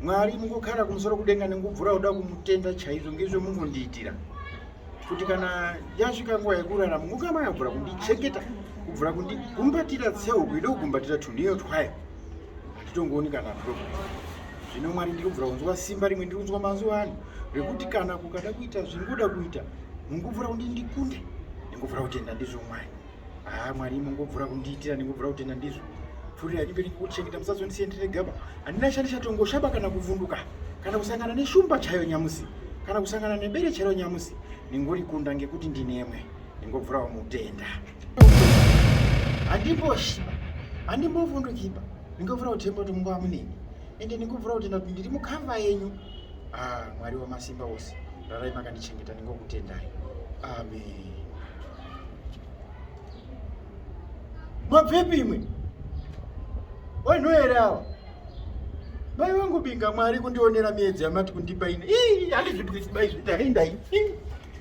Mwari mungokara kumusoro kudenga nengubvura kuda kumutenda chaizvo ngezve mungondiitira kuti kana yasvika nguva yekurarama mungokama yabvura kundichengeta kubvura kundigumbatira tsehuku ide kugumbatira tunhiyo twayo handitongooni kana problem zvino Mwari ndiri kubvura kunzwa simba rimwe ndiri kunzwa mazuva ano rekuti kana kukada kuita zvingoda kuita mungobvura kundi ndikunde ndingobvura kutenda ndizvo Mwari haa Mwari mungobvura kundiitira ndingobvura kutenda ndizvo pfurira imberi kuchengeta musazondisiye ndine gaba handina chandichatongosha kana kuvhunduka kana kusangana neshumba chaiyo nyamusi kana kusangana nebere chairo nyamusi ndingorikunda ngekuti ndinemwe ndingobvurawo mutenda handimboshiba handimbovhundukiba ndingobvura kutemba kuti mungava muneni ende ndingobvura kutenda kuti ndiri mukava yenyu ah Mwari wamasimba ose rarai makandichengeta ndingokutendai amen Mabvepi imwe? Wanhu here awa? Mai vangu Binga Mwari kundionera miedzi yamati kundipa ine. Ii, handizvipwisi bai zvita ndai.